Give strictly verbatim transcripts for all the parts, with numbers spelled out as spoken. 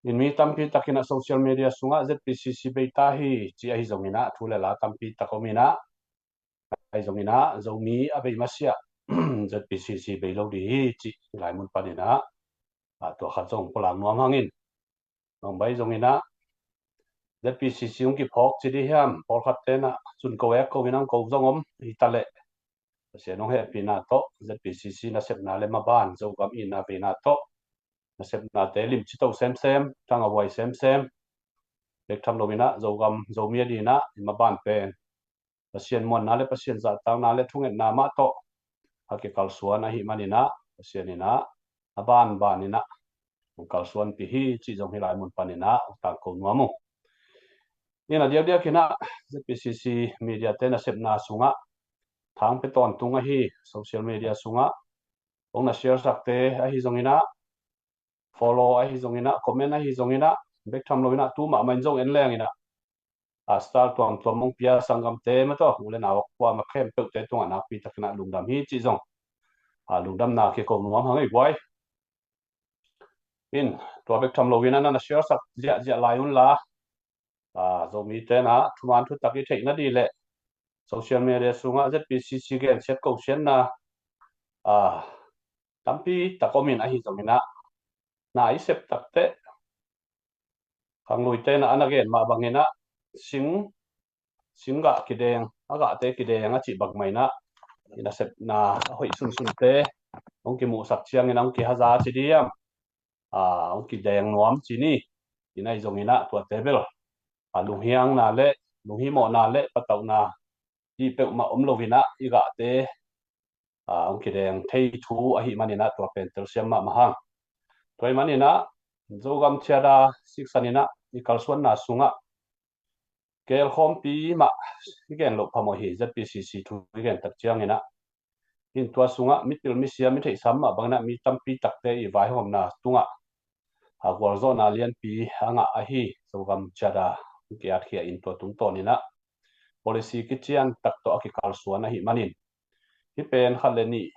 In mi tampi takin ah social media sungah Z P C C bei ta hi ci ahi zongin ah thu le la tampi tak om in ah, ahi zongin ah Zomi a bei masiah Z P C C bei lo ding hi ci lai mun panin ah, ah, tua khat zong pulak nuam hangin. Nong bai zongin ah Z P C C hong kiphawk ci ding hiam, pawlkhat ten ah sun ko ek ko in ah ko zong om hi ta leh, Pasian hong hehpihna tawh Z P C C nasepna le maban Zogam itna veina tawh nasepnate limci to semsem, tang a huai semsem, bek tham lo in ah Zogam Zomi a ding in ah i maban pen Pasian muanna le Pasian zahtakna le thungetna mah tawh a kikalsuan ahih manin ah Pasian in ah a banban in ah hong kalsuanpih hi cih zong hih lai mun panin ah hong tangko nuam uh. In a diakdiak in ah Z P C C media te nasepna sungah thang pia tawntung ahi, social media sungah hong na share sakte ahi zongin ah, follow ahi zongin ah, comment ahi zongin ah, bek tham lo in ah tu mahmah in zong en leng in ah, a star tuamtuam hong pia sanggamte mah tawh u le nau a kuamah khempeuhte tungah nakpi takin ah lungdam hi cih zong a lungdamna kiko nuam hang ei guai. In tua bek tham lo in ah na na share sak ziahziah lai un la, a, Zomi ten ah thuman thutak i theih na ding leh social media sungah Z P C C gensiat kosiatna, a, tampi tak om in ahi zongin ah na i sep takteh khanglui ten ah a na gen mah bangin ah sing, sing gah kideng, a gahte kideng a cih bangmah in ah i nasepna a hoih sunsunte hong kimuhsak ciangin ah hong kihaza ci ding hiam, a, hong kideng nuam ci ni. In ahi zongin ah tuate bel a lunghiangna le lunghimawhna le patauhna dih peuhmah om lo in ah i gahte, a, hong kideng thei thu ahih manin ah tua pen telsiam mahmah hang. Tua ahih manin ah Zogam Charter siksan in ah i kalsuanna sungah gelkhawmpi mah i gen loh phamawh hi, Z P C C thu i gen tak ciangin ah. In tua sungah mipil misiam i theihsa mah bangin ah mi tampi takte i vaihawmna tungah a gualzawhna lianpi a ngah ahi Zogam Charter hong ki-atkhia in tua tungtawn in ah policy kician tak tawh a kikalsuan ahih manin, hih pen khat le nih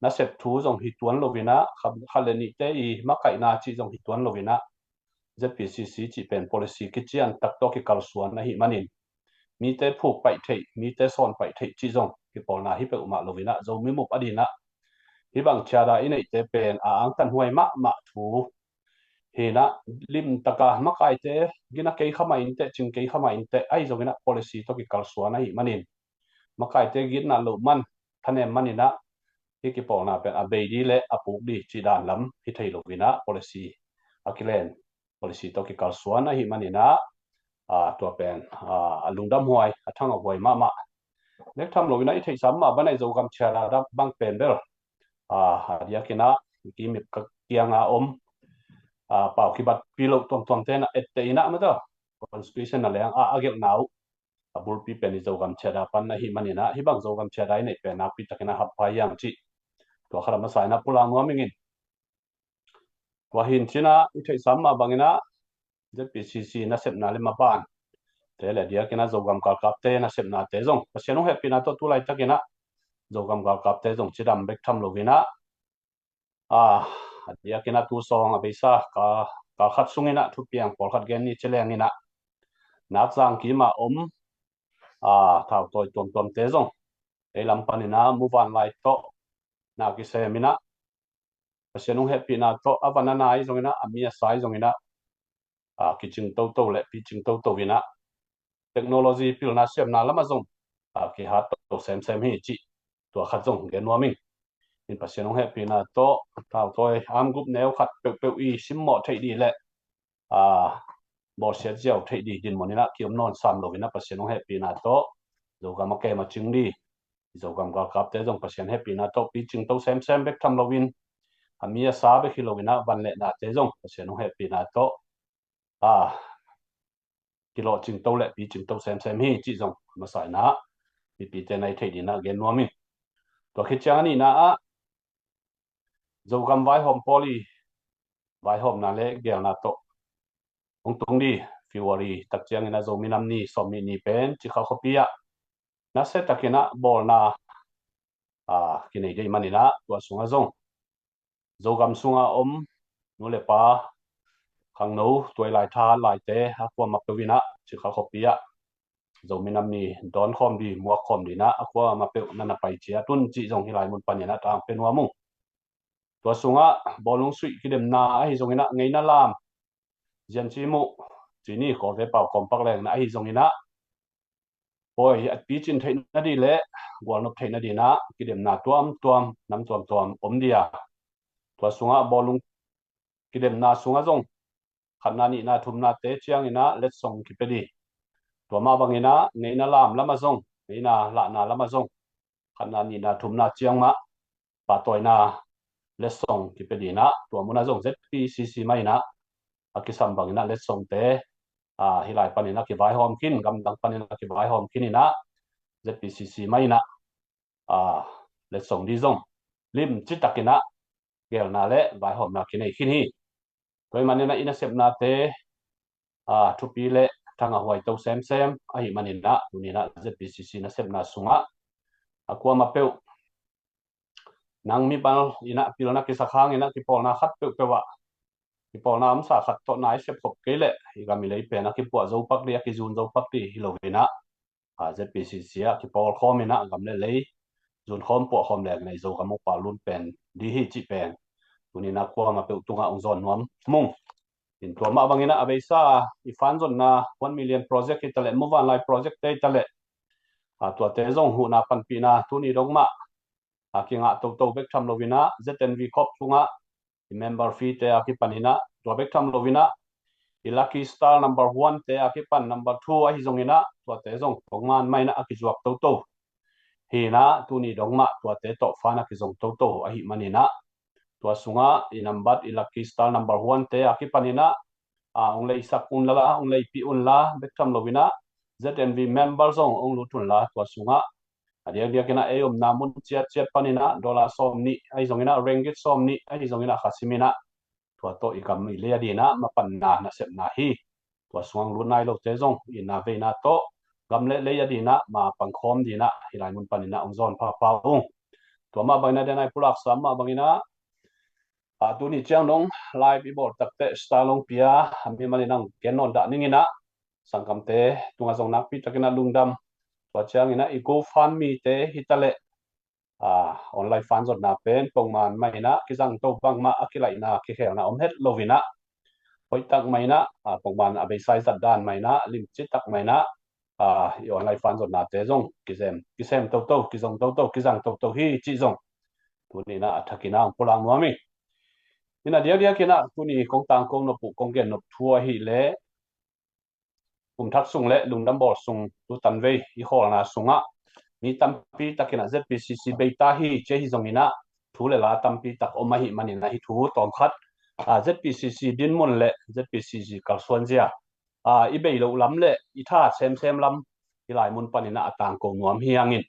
nasep thu zong hi tuan lo in ah, khat, khat le nihte i makaihna cih zong hi tuan lo in ah, Z P C C cih pen policy kician tak tawh kikalsuan ahih manin mite phuk paih theih, mite sawn paih theih cih zong kipawlna hi peuhmah lo in ah, Zomi mup a ding in ah hih bang charter i neihte pen a angtanhuai mahmah thu hi in ah, limtaka makaite gina kei kha mah inteh, cing kei kha mah inteh, ahi zongin ah policy tawh kikalsuan ahih manin makaite gitna loh man, thanem man in ah hih kipawlna pen a bei ding le a puk ding cih dan lam hi thei lo in ah policy a kilen, policy tawh kikalsuan ahih manin ah, a, tua pen, a, a lungdamhuai, a thangahhuai mahmah. Bek tham lo in ah i theihsa mah bangin ah i Zogam Charter bang pen bel, a, a diakin ah i kimip kianga om, a, pau kibatpih loh tuamtuamte in ah etteh in ah mah tawh constitution na leng a, a gelhna uh a bulpi pen i Zogam Charter pan ahih manin ah, hih bang Zogam Charter i neih pen nakpi takin ah hampha hiam cih tua khat a masa in ah pulak nuam ing in. Tua hi in cin ah i theihsa mah bangin ah Z P C C nasepna le mabante le a diakin ah Zogam galkapte nasepnate zong Pasian hong hehpihna tawh tu laitakin ah Zogam galkapte zong cidam bek tham lo in ah, a, a diakin ah tu sawng a beisa kal, kal khat sungin ah thupiang pawlkhat gen ni ci leng in ah, Nakzang kim a om, a, thautawi tuamtuamte zong ei lam panin ah muvanlai tawh na kisem in ah, Pasian hong hehpihna tawh a van a na ahi zongin ah, a mi a sa ahi zongin ah, a, kicing toto le picing toto in ah technology pilna siamna lamah zong, a, kihat to semsem hi cih tua khat zong gen nuam ing. In Pasian hong hehpihna tawh thautawi armed group neu khat peuhpeuh i simmawh theih ding le, a, bawlsiat ziau theih ding dinmun in ah kiom nawn sam lo in ah Pasian hong hehpihna tawh Zogam a kem a cing ding, Zogam galkapte zong Pasian hehpihna tawh picing to semsem bek tham lo in, a mi a sa bek hi lo in ah van le nate zong Pasian hong hehpihna tawh, a, kilawhcing to le picing to semsem hi cih zong masa in ah mipite na i theih ding in ah gen nuam ing. Tua khit ciang a nihna ah Zogam vaihawm pawl i vaihawmna le geelna tawh hong tung ding February tak ciangin ah Zomi Nam Ni sawm nih ni pen Cikha khuapi ah nasia takin ah bawlna, a, kinei ding ahih manin ah tua sungah zong Zogam sunga om nu le pa Khangno tuai lai tha laite a kuamah peuh in ah Cikha khuapi ah Zomi Nam Ni dawn khawm ding, muak khawm ding in ah a kuamah peuh na na pai ciat un cih zong hih lai mun panin ah tangpia nuam ung. Tua sungah bawlung suih kidemna ahi zongin ah ngeina lam, ziancimuh, cih ni Kawlvei pau kawmpak lengna ahi zongin ah pawi a picin theihna ding le gualnop theihna ding in ah kidemna tuamtuam, nam tuamtuam om ding a, tua sungah bawlung kidemna sungah zong khatna, nihna, thumnate ciangin ah letsong kipia ding. Tua mah bangin ah ngeina lam lamah zong, ngeina lahna lamah zong khatna, nihna, thumna ciang mah pahtawina letsong kipia ding in ah tua munah zong Z P C C mah in ah a kisam bangin ah letsongte, ah, hih lai panin a kivaihawm khin, gamdang panin a kivaihawm khin in ah Z P C C mah in ah, ah, letsong ding zong limci takin ah geelna le vaihawmna kinei khin hi. Tua ahih manin ah i nasepnate, ah, thupi le thangah huaito semsem ahih manin ah tuni in ah Z P C C nasepna sungah a kuamah peuh nang mimal in ah pilna kisak hangin ah kipawlna khat peuhpeuh ah, kipawlna omsa khat tawh na i sepkhop kei leh i gam i lei pen a kipuah zo pak ding, a kizun zo pak ding hi lo in ah, ah, Z P C C ah kipawl khawm in ah gam le lei zun khawm, puah khawm leng nei Zogam hong pal lun pen ding hi cih pen tuni in ah kuamah peuh tungah hong zawn nuam ung. In tua mah bangin ah a beisa i fan zonna one million project hi ta leh, muvanlai project te hi ta leh, ah, tuate zong huhna panpihna tuni dong mah a kingah toto bek tham lo in ah Z N V Corp sungah i member fee te a kipan in ah, tua bek tham lo in ah i lucky star number one te a kipan number two ahi zongin ah tuate zong pongman mah in ah a kizuak toto hi in ah, tuni dong mah tuate tawh fan a kizong toto ahih manin ah tua sungah i nambat, i lucky star number one te a kipan in ah, ah, hong leisak un la, hong leipih un la, bek tham lo in ah Z N V member zong hong lut un la, tua sungah a diakdiak in ah ei omna mun ciatciat panin ah dollar sawm nih ahi zongin ah, ringgit sawm nih ahi zongin ah khasim in ah tua tawh i gam i lei a ding in ah mapanna nasepna hi. Tua sungah hong lut nai lote zong itna veina tawh gam le lei a ding in ah mapang khawm ding in ah hih lai mun panin ah hong zawn phapha ung. Tua mah bangin ah, den a i pulaksa mah bangin ah, ah, tuni ciang dong live i bawl takteh star hong pia a, mimal in ah hong gen nawn dah ning in ah, sanggamte tungah zong nakpi takin ah lungdam. Tua ciangin ah i GoFundMe te hi ta leh, ah, online fan zonna pen pongman mah in ah kizangto, bangmah a kilaihna kikhelna om het lo in ah, hoih tak mah in ah, ah, pongman a beisa i zat dan mah in ah, limci tak mah in ah, ah, i online fan zonnate zong kisem, kisem toto, kizong toto, kizang toto hi cih zong tuni in ah a thakin ah hong pulak nuam hi. In ah diakdiak in ah tuni kong tangko nop uh, kong gen nop thu ahih leh, kum thak sung le lungdam bawl sung, tu tanvei i khawlna sungah mi tampi takin ah Z P C C bei ta hi ci hi zongin ah thu le la tampi tak om ahih manin ah hih thu tawm khat, ah, Z P C C dinmun le Z P C C kalsuanzia, ah, i bei loh lam le i tha semsem lam hih lai mun panin ah a tangko nuam hi hangin,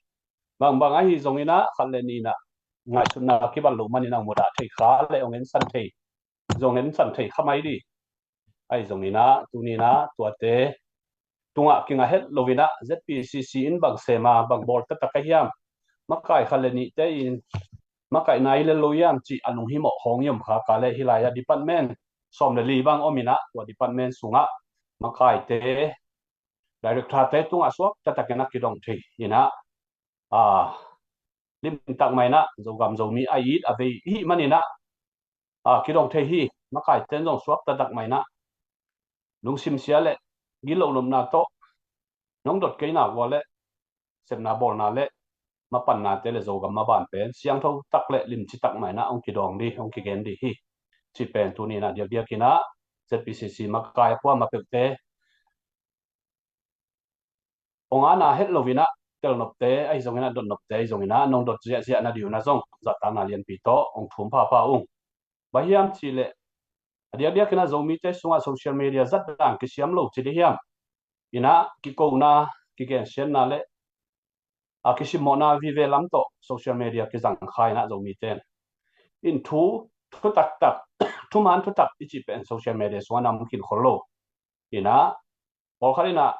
bangbang ahi zongin ah khat le nih in ah ngaihsutna kibat loh manin ah hong mudah thei kha le hong ensan thei, zong ensan thei kha mai ding. Ahi zongin ah tuni in ah tuate tungah kingah het lo in ah Z P C C in bang sem a, bang bawl taktak a hiam, makai khat le nihte in makaihna hi lel lo hiam cih a lunghimawh khawng i om khak a leh, hih lai ah department sawm le li bang om in ah, tua department sungah makaite, director-te tungah suak taktakin ah kidong thei in ah, ah, limtak mah in ah Zogam Zomi a it a vei i hih manin ah, ah, kidong thei hi. Makaite in zong suak taktak mah in ah lungsim sia le gilo nopna tawh nong dot kei nak uh a leh, sepna bawlna le mapannate le Zogam maban pen siangtho tak le limci tak mah in ah hong kidawng ding, hong kigen ding hi cih pen tuni in ah diakdiak in ah Z P C C makai a kuamah peuhte, hong ana het lo in ah tel nopte ahi zongin ah, dot nopte ahi zongin ah, nong dot ziahziah na ding un ah zong zahtakna lianpi tawh hong thum phapha ung. Bang hiam cih leh, a diakdiak in ah Zomite sungah social media zat dan kisiam lo ci ding hiam? In ah kikona, kigensiatna le a kisimmawhna vive lam tawh social media kizang kha in ah Zomite in thu, thu taktak, thuman thutak i cih pen social media sungah na om khin khol lo. In ah pawlkhat in ah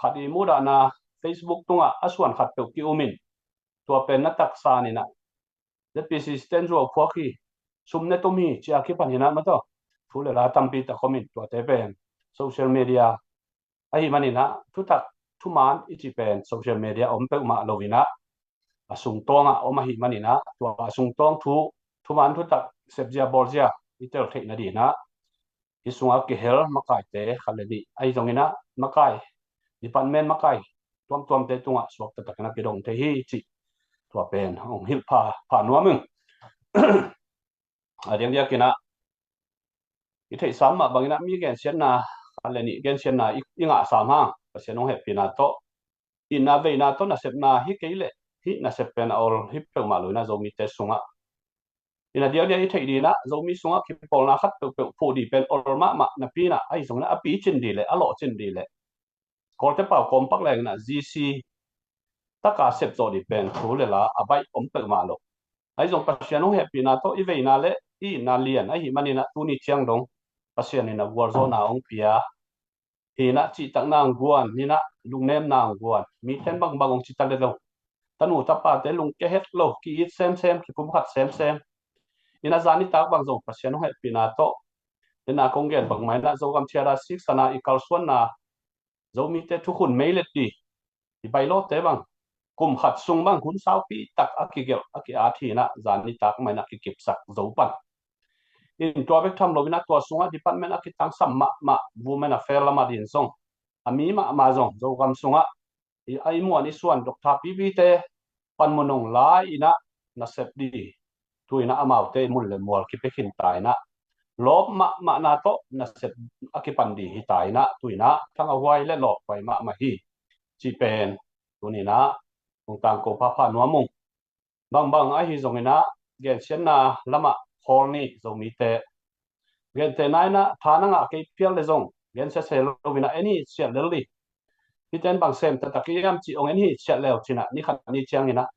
khat i mudahna Facebook tungah a suan khat peuh ki-um in, tua pen na taksa in ah Z P C C ten zuau phuak hi, sum ne tum hi ci a kipan in ah, maw taw, thu le la tampi tak om in, tuate pen social media ahih manin ah, thutak thuman i cih pen social media om peuhmah lo in ah, a sungtawngah om ahih manin ah, tua a sungtawng thu, thuman thutak sepzia bawlzia i tel theih nadingin ah, hih sungah kihel makaite khat le nih ahi zongin ah, makai department makai tuamtuamte tungah suak taktakin ah kidong thei hi cih tua pen hong hilh pha, pha nuam ing. A diakdiakin ah i theihsa mah bangin ah mi gensiatna khat le nih gensiatna i, i ngah sam hang, Pasian hong hehpihna tawh, itna veina tawh nasepna hi kei leh, hih nasep pen a ol hi peuhmah lo in ah Zomite sungah. In a diakdiak i theih dingin ah Zomi sungah kipawlna khat peuhpeuh phuh ding pen ol mahmah napi in ah, ahi zongin ah a picin ding leh a lawhcin ding leh Kawlte pau kawmpak leng in ah G C taka sep zawh ding pen thu le la a baih om peuhmah lo. Ahi zong Pasian hong hehpihna tawh i veina le i itna lian ahih manin ah tuni ciang dong Pasian in ah gualzawhna hong pia hi in ah, cihtakna hong guan hi in ah, lungnemna hong guan, mite in bangbang hong ci ta le lo, tanu tapate lungkia het lo, ki-it semsem, kipumkhat semsem. In ah zan nitak bang zong Pasian hong hehpihna tawh, den a kong gen bang mah in ah Zogam Charter Six in ah i kalsuanna, Zomite thukhun meilet ding, i bailawte bang kum khat sung bang hun saupi tak a kigelh a ki-at hi in ah zan nitak mah in ah kikipsak zo pan. In tua bek tham lo in ah tua sungah department a kitangsam mahmah Women Affairs lam adingin zong, a mi mahmah zong Zogam sungah i, a i muan i suan Doctor P P te panmun hong la in ah nasep ding, tu in ah amaute i mun le mual kipia khin ta in ah, lawp mahmahna tawh nasep a kipan ding hi ta in ah, tu in ah thang a huai le lawp huai mahmah hi cih pen tuni in ah hong tangko phapha nuam ung. Bangbang ahi zongin ah gensiatna lamah khawl ni Zomite. Gentehna in ah tha na ngah kei phial le zong gensia se lo in ah en hi, siat lel ding. Hihte in bang sem taktak hiam cih hong en hi, siat leu cin ah ni khat ni ciangin ah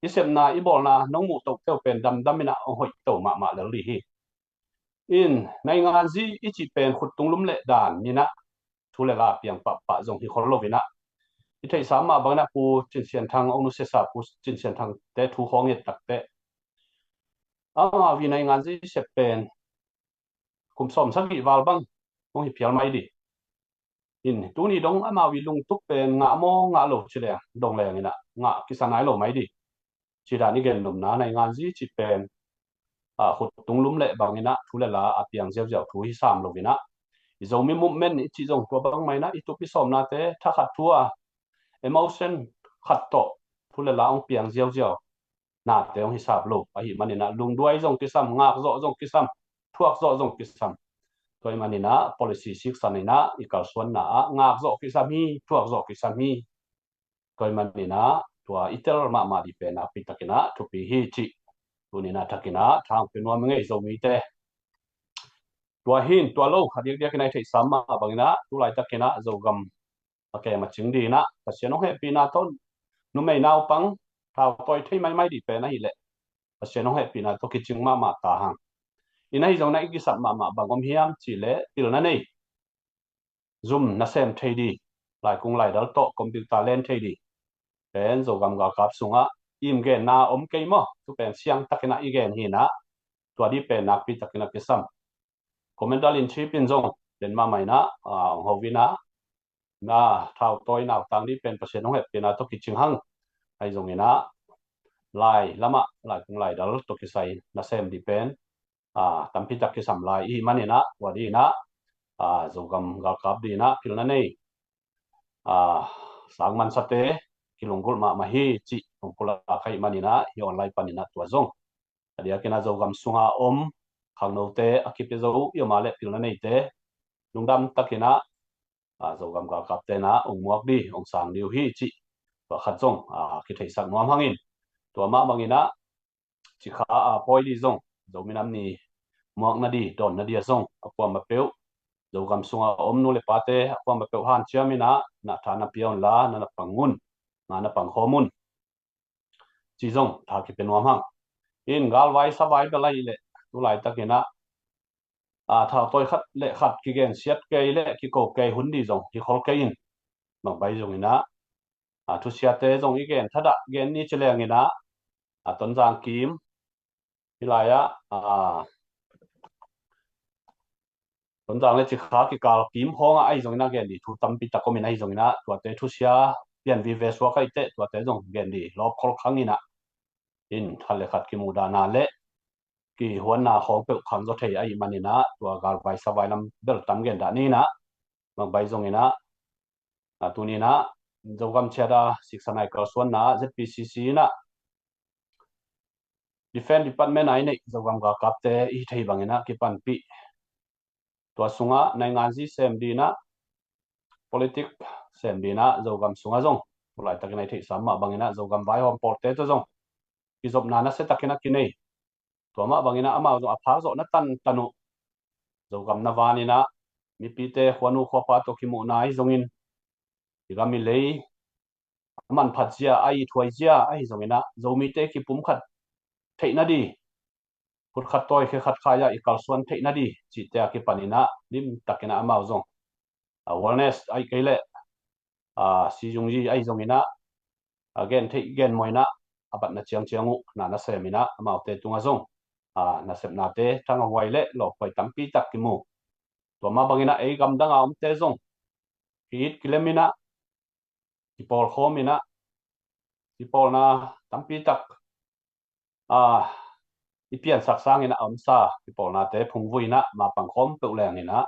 i sepna i bawlna nong muh toh teuh pen damdam in ah hong hoih to mahmah lel ding hi. In nainganzi i cih pen khut tung lum leh dan in ah thu le la piang pahpah zong hi khol lo in ah, i theihsa mah bangin ah Pu Cin Sian Thang, hong nusiasa Pu Cin Sian Thangte thu khawng i et takteh, amau i nainganzi sep pen kum sawm sagih val bang hong hi phial mai ding. In tuni dong amau i lungtup pen ngah maw ngah lo ci leng, dong leng in ah ngah kisa nai lo mai ding. Ci dan i gen nopna, nainganzi cih pen, a, khut tung lum leh bangin ah thu le la a piang ziauziau thu hi sam lo in ah, i Zomi movement i cih zong tua bang mah in ah i tup i sawmnate thakhat thu a, emotion khat tawh thu le la hong piang ziauziau nate hong hi sam lo ahih manin ah, lungduai zong kisam, ngakzawh zong kisam, thuakzawh zong kisam. Tua ahih manin ah Policy Six in ah i kalsuanna ah ngakzawh kisam hi, thuakzawh kisam hi. Tua ahih manin ah tua i tel mahmah ding pen nakpi takin ah thupi hi cih tuni in ah thakin ah thang pia nuam ing ei Zomite. Tua hi in tua lo, a diakdiakin ah i theihsa mah bangin ah tu laitakin ah Zogam a kem a cing dingin ah Pasian hong hehpihna tawh numei naupang thautawi thei maimai ding pen ahih leh Pasian hong hehpihna tawh kicing mahmah ta hang. In ahi zongin ah i kisap mahmah bang om hiam cih leh pilna nei, zum nasem thei ding, laikung laidal tawh computer len thei ding pen Zogam galkap sungah i genna om kei maw? Tu pen siang takin ah i gen hi in ah, tua ding pen nakpi takin ah kisam. Commander in Chief in zong den mahmah in ah, a, hong ho in ah, na thautawi nautang ding pen Pasian hong hehpihna tawh kicing hang. Ahi zongin ah lai lamah laikung laidal tawh kisai nasem ding pen, a, tampi tak kisam lai i hih manin ah, tua dingin ah, a, Zogam galkap dingin ah pilna nei, a, sang mansate kilunggulh mahmah hi cih hong pulak ahih manin ah, hih online panin ah tua zong a diakin ah Zogam sunga om khangnote, a kipia zo i om a leh pilna neite lungdam takin ah, a, Zogam galkapte in ah hong muak ding, hong sang ding uh hi cih tua khat zong, a, kitheisak nuam hangin, tua mah bangin ah Cikha a pawi ding zong, Zomi Nam Ni muak nading, dawn nading a zong a kuamah peuh, Zogam sunga om nu le pate a kuamah peuh hanciam in ah, na tha na pia un la, na na pang un, na na pang khawm un, ci zong tha kipia nuam hang. In galvai savai bel ahih leh tu laitakin ah, a, thautawi khat le khat kigensiat kei le kiko kei hun ding zong hi khol kei in, bang bai zongin ah, a, thusiate zong i gen thadah gen ni ci leng in ah, a, Tonzang Kim, hih lai ah, a, Tonzang le Cikha kikal kim khawngah ahi zongin ah gen dih thu tampi tak om in ahi zongin ah tuate thusia pian vive suak ahih teh tuate zong gen dih lawpkhol khang in ah, in khat le khat kimudahna le kihuanna khawng peuh khang zaw thei ahih manin ah tua galvai savai lam bel tam gen dah ni in ah, Mangbai zongin ah, a, tuni in ah Zogam Chiat a siksa nai kalsuanna ZPCC in ah Defense Department a i neih Zogam galkapte i hi thei bangin ah kipanpih, tua sungah nainganzi sem dih in ah, politik sem dih in ah Zogam sungah zong tu laitakin a i theihsa mah bangin ah Zogam vaihawm pawlte tawh zong kizopna nasia takin a kinei. Tua mah bangin ah amau zong a phak zawhna tantan uh Zogam na van in ah mipite khuanu khuapa tawh kimuhna ahi zongin i gam i lei a manphat zia, a ithuai zia ahi zongin ah Zomite kipumkhat theihna dih, khutkhat tawi khekhat khai ah i kalsuan theihna dih cihte a kipan in ah limtakin ah amau zong a, awareness ahih kei leh a, sizungyi ahi zongin ah a, gen theih gen mawh in ah a batna ciangciang uh na nasem in ah amaute tungah zong a, nasepnate thangahhuai le lawphuai tampi tak kimu. Tua mah bangin ah ei gamdang a omte zong ki-it kilem in ah kipawlkhawm in ah kipawlna tampi tak a, i piansak sangin a omsa kipawlnate phungvui in ah mapang khawm peuh leng in ah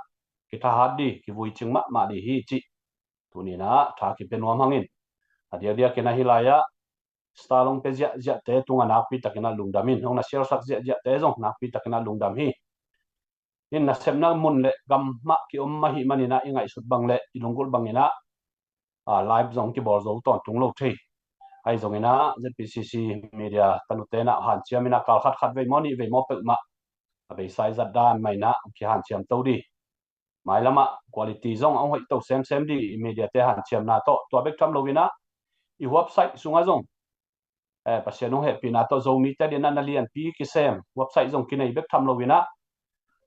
kithahat dih, kivui cing mahmah dih hi cih tuni in ah tha kipia nuam hang in. A diakdiakin ah hih lai-ah star long pia ziahziahte tungah nakpi takin ah lungdam in, hong na sialsak ziahziahte zong nakpi takin ah lungdam hi. In nasepna mun le gam mah kiom ahih manin ah i ngaihsut bang le i lunggulh bangin ah a, live zong kibawl zo tawntung lo thei. Ahi zongin ah ZPCC media tanute in ah hanciam in ah kal khat khat vei maw nih vei maw peuhmah a beisa i zat dan mah in ah kihanciam to dih. Mailam ah quality zong a hong hoih to semsem dih i mediate hanciamna tawh. Tua bek tham lo in ah i website sungah zong eh, Pasian hong hehpihna tawh Zomite adingin ah na lianpi kisem website zong kinei bek tham lo in ah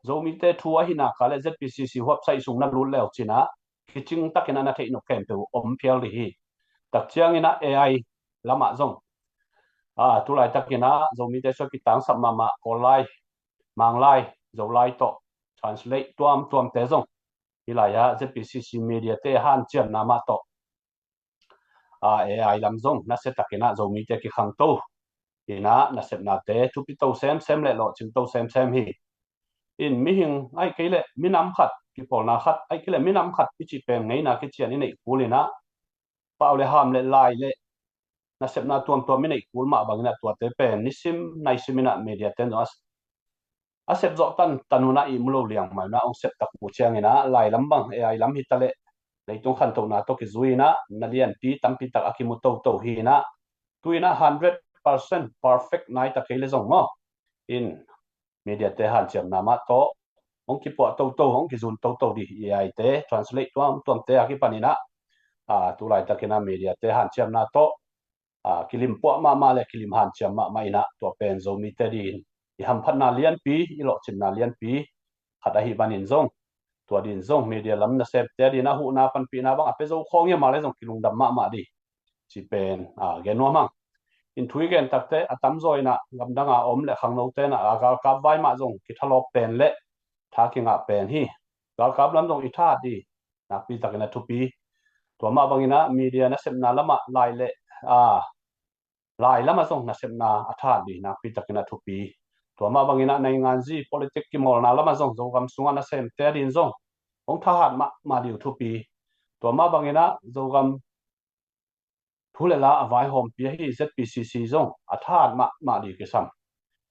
Zomite thu ahihna kha le ZPCC website sung na lut leu cin ah kicing takin ah na theih nop khempeuh om phial dih hi. Tak ciangin ah AI lamah zong a, tu laitakin ah Zomite suak kitangsap mahmah Kawl lai, Mang lai, Zo lai tawh translate tuamtuamte zong hih lai-ah ZPCC mediate hanciamna mah tawh a, AI lam zong nasia takin ah Zomite kikhangto in ah nasepnate thupi to semsem le lawhcing to semsem hi. In mihing ahih kei leh minam khat, kipawlna khat ahih kei leh minam khat i cih pen ngeina kician i neih kul in ah pau le ham le lai le nasepna tuamtuam i neih kul mah bangin ah tuate pen nisim naisim in ah mediate in zong a, a sep zawh tantan un ah ihmu lo liang mah in ah hong sep tak uh ciangin ah lai lam bang AI lam hi ta leh leitung khantohna tawh kizui in ah na lianpi tampi tak a kimu toto hi in ah tu in ah hundred percent perfect nai ta kei le zong maw, in mediate hanciamna mah tawh hong kipuah toto, hong kizun toto dih AI te translate tuamtuamte a kipan in ah a, tu laitakin ah mediate hanciamna tawh a, kilim puah mahmah le kilim hanciam mahmah in ah tua pen Zomite adingin i hamphatna lianpi, i lawhcinna lianpi khat ahih manin zong, tua adingin zong media lam nasemte adingin ah huhna panpihna bang a pia zo khawng hi a, mah le zong kilungdam mahmah dih cih pen a, gen nuam hang. In thu i gen takte a tamzaw in ah gamdang a om le khangnote in ah a, galkap vai mah zong kithalawp pen le tha kingah pen hi. Galkap lam zong i thahat dih nakpi takin ah thupi. Tua mah bangin ah media nasepna lamah lai le a, lai lamah zong nasepna a thahat dih nakpi takin ah thupi. Tua mah bangin ah nainganzi politik kimawlna lamah zong Zogam sungah nasemte adingin zong hong thahat mahmah dih uh thupi. Tua mah bangin ah Zogam thu le la a vaihawmpi ahi ZPCC zong a thahat mahmah dih kisam.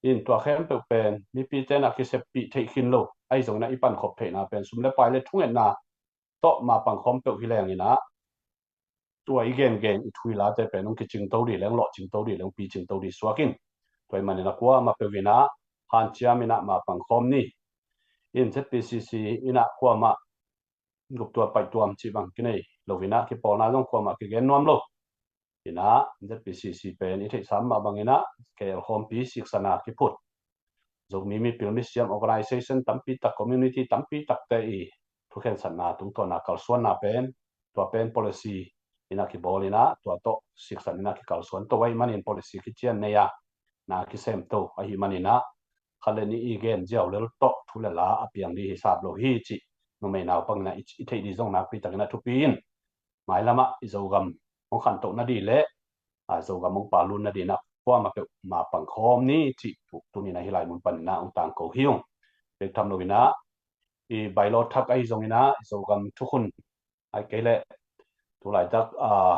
In tua khempeuh pen mipite in ah kiseppih theih khin lo ahi zongin ah i pankhop theihna pen sum le pai le thungetna tawh mapang khawm peuh hi leng in ah tua i gengen i thu i late pen hong kicing to dih leng, lawhcing to dih leng, picing to dih suak in. Tua ahih manin ah kuamah peuh in ah hanciam in ah mapang khawm ni. In ZPCC in ah kuamah guptuam paihtuam cih bang kinei lo in ah kipawlna zong kuamah kigen nuam lo. In ah ZPCC pen i theihsa mah bangin ah KL khawmpi siksana kiphut Zomi mipil misiam organization tampi tak, community tampi takte i thukhensatna tungtawn a kalsuanna pen, tua pen policy in ah kibawl in ah tua tawh siksat in ah kikalsuan to ahih manin policy kician nei a, na kisem to ahih manin ah khat le nih i gen ziau lel tawh thu le la a piang dih hi sap lo hi cih numei naupang in ah i, i theih ding zong nakpi takin ah thupi in, mailam ah i Zogam hong khantoh nading le, a, Zogam hong palun nading in ah kuamah peuh ma pang khawm ni cih tu, tuni in ah hih lai mun panin ah hong tangko hi ung. Bek tham lo in ah i bylaw thak ahi zongin ah i Zogam thukhun, ahih kei leh tu laitak, a,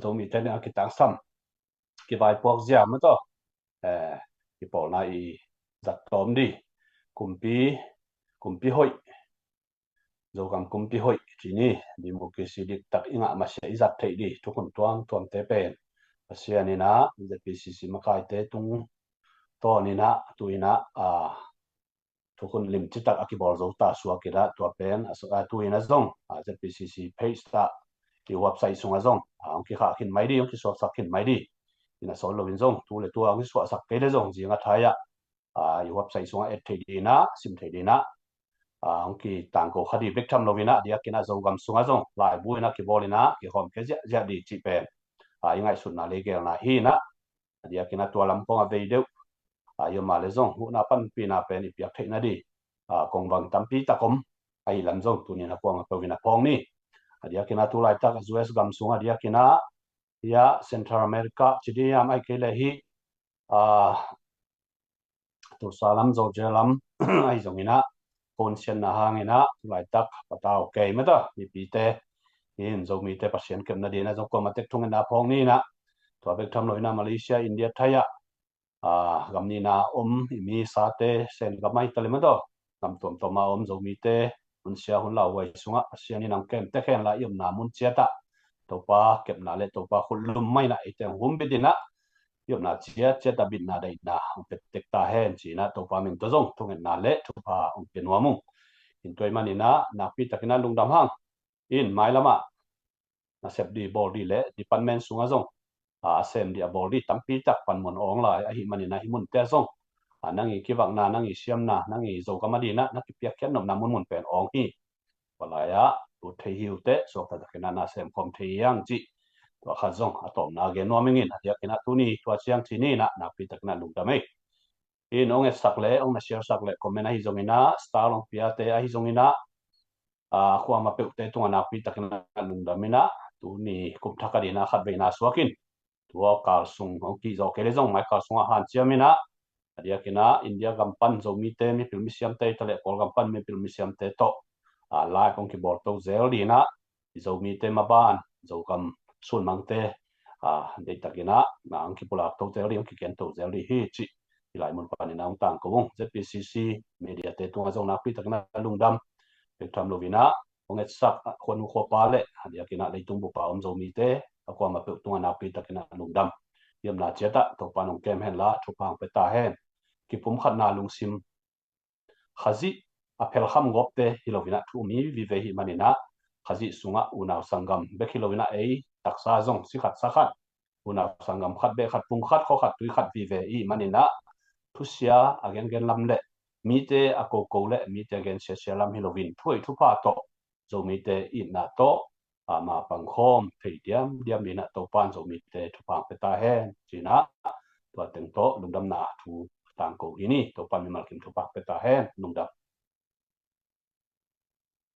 Zomite in a kitangsam, kivaipuak zia mah tawh, eh, kipawlna i zat tawm ding, kumpi, kumpi hoih, Zogam kumpi hoih cih ni, democracy diktak i ngah masiah i zat theih ding thukhun tuamtuamte pen Pasian in ah ZPCC makaite tungtawn in ah tu in ah, a, thukhun limci tak a kibawl zo ta suak in ah, tua pen a, a, tu in ah zong, a, ZPCC page ah, i website sungah zong, a, hong kikhah khin mai ding, hong kisuaksak khin mai ding. In ah sawt lo in zong tu le tu a hong kisuahsak kei le zong zing a thai ah, a, i website sungah et thei ding in ah, sim thei ding in ah, a, hong kitangko kha ding bek tham lo in ah, a diakin ah Zogam sungah zong laibu in ah kibawl in ah kihawm kei ziahziah ding cih pen, a, i ngaihsutna le i geelna hi in ah, a diakin ah tua lam kong a vei deuh, a, i om a le zong huhna panpihna pen i piak theih nading, a, kong vang tampi tak om, ahi lam zong tuni in ah kuamah peuh in ah phawng ni. A diakin ah tu laitak a US gam sung a diakin ah, hia Central America ci ding hiam, ahih kei leh hih, a, Tulsa lam, Georgia lam ahi zongin ah, kong sianna hangin ah tu laitak patau kei mah ta mipite in Zomite Pasian kepna ding in ah zong kuamah tek thungetna phawng ni in ah, tua bek tham lo in ah Malaysia, India, Thai ah, a, gam nihna om i mi sate, Sen gam ahi ta le mah tawh, gam tuamtuam a om Zomite hun sia hun lauhuai sungah Pasian in hong kem tek hen la, i omna mun ciat ah Topa kepna le Topa khutlum mah in ah eite hong humbit in ah, i omna ciatciat ah bitna daihna hong pia tek ta hen ci in ah Topa min tawh zong thungetna le thupha hong pia nuam ung. In tua ahih manin ah nakpi takin ah lungdam hang. In mailam ah nasep ding bawl ding le department sungah zong, a, a sem ding a bawl ding tampi tak panmun a awng lai ahih manin ah hih munte ah zong, a, nang i kivakna, nang i siamna, nang i Zogam ading in ah na kipiakkhiat nopna munmun pen awng hi. Tua lai ah lut thei hi uh teh, suakta takin ah na sem khawm thei hi hang cih tua khat zong a tawpna gen nuam ing in, a diakin ah tuni tua ciang ci ni in ah nakpi takin ah lungdam ei. In hong etsak le hong na share sak le comment ahi zongin ah, star hong piate ahi zongin ah, a, kuamah peuhte tungah nakpi takin ah lungdam in ah, tuni kum thak ading in ah khat veina suak in, tua kal sung hong kihzawh kei le zong mai kal sungah hanciam in ah, a diakin ah India gam pan Zomite mipil misiamte, ta le Kawlgam pan mipil misiamte tawh, a, live hong kibawl to zel ding in ah, i Zomite maban, Zogam sunmangte, a, deihtakin ah na hong kipulak to zel ding, hong kigen to zel ding hi cih hih lai mun panin ah hong tangko ung. ZPCC mediate tungah zong nakpi takin ah lungdam. Bek tham lo in ah hong etsak, a, khuanu khuapa le a diakin ah leitung bup a om Zomite a kuamah peuh tungah nakpi takin ah lungdam. I omna ciat ah Topa in hong kem hen la, thupha hong pia ta hen. Kipumkhatna lungsim, Khazih a phelkham gawpte hi lo in ah thu um hi vive ahih manin ah, Khazih sungah unau sanggam bek hi lo in ah ei taksa zong si khat sa khat, unau sanggam khat, beh khat, pung khat, khua khat, tui khat vive ahih manin ah, thusia a gengen lam le mite a koko le mite a gensiasia lam hi lo in, thu hoih thupha tawh, Zomite itna tawh, a, ma pang khawm thei diamdiam in ah Topa in Zomite thupha hong pia ta hen ci in ah, tua teng tawh lungdamna thu tangko hi ni. Topa in mimal kim thupha hong pia ta hen. Lungdam.